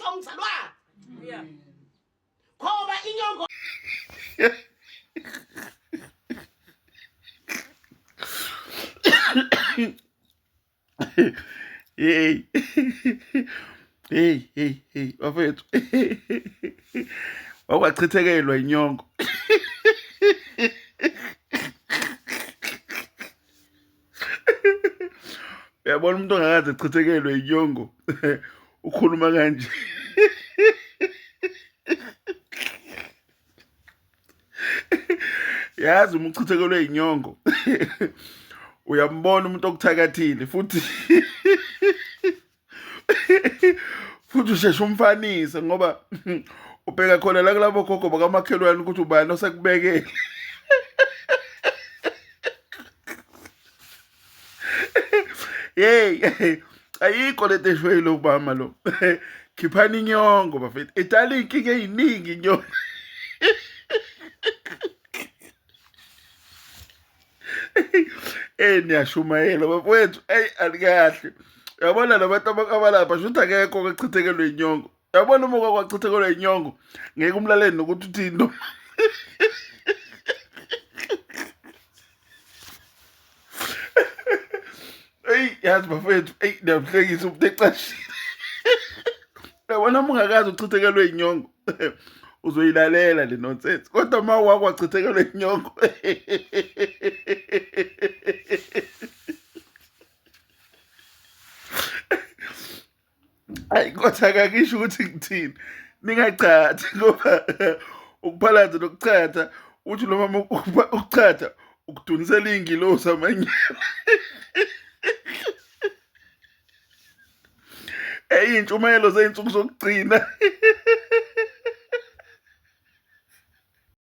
Ngisho mzalwane. Yeah. Khoba inyongo. Hey. Hey, hey, hey, bafethu. Wakwachithekelwa inyongo. Uyabona umuntu ongakaze echithekelwe inyongo ukhuluma kanje. Yazi uma uchithekelwe inyongo uyambona umuntu okuthakathile futhi futhi usheshe umfanise ngoba ubheka khona la kulabo gogo bakamakhelwane ukuthi ubani osekubekele. Hey, ayikho lento eshoyo lo mama lo. Khiphani inyongo bafethu. Idala iy'nkinga ey'ningi inyongo. Eh niyashumayela bafowethu. Ey alikahle. Uyabona labantu abalapha shuthi akekho ochithekelwe inyongo. Uyabona uma kwakwachithekelwa inyongo ngeke umlalele nokuthi uthini lo. Eyi yazi bafethu, eyi niyamhlekisa umuntu ecashile. Uyabona uma ungakaze uchithekelwe inyongo uzoyilalela le nonsense kodwa uma wakwachithekelwe inyongo Ayi kodwa akakisho ukuthi ngithini. Ningachathi ngoba ukuphalaza nokuchatha uthi lo mama ukuchatha ukudunisela iy'ngilosi amanyala. Eyintshumayelo zey'nsuku zokugcina.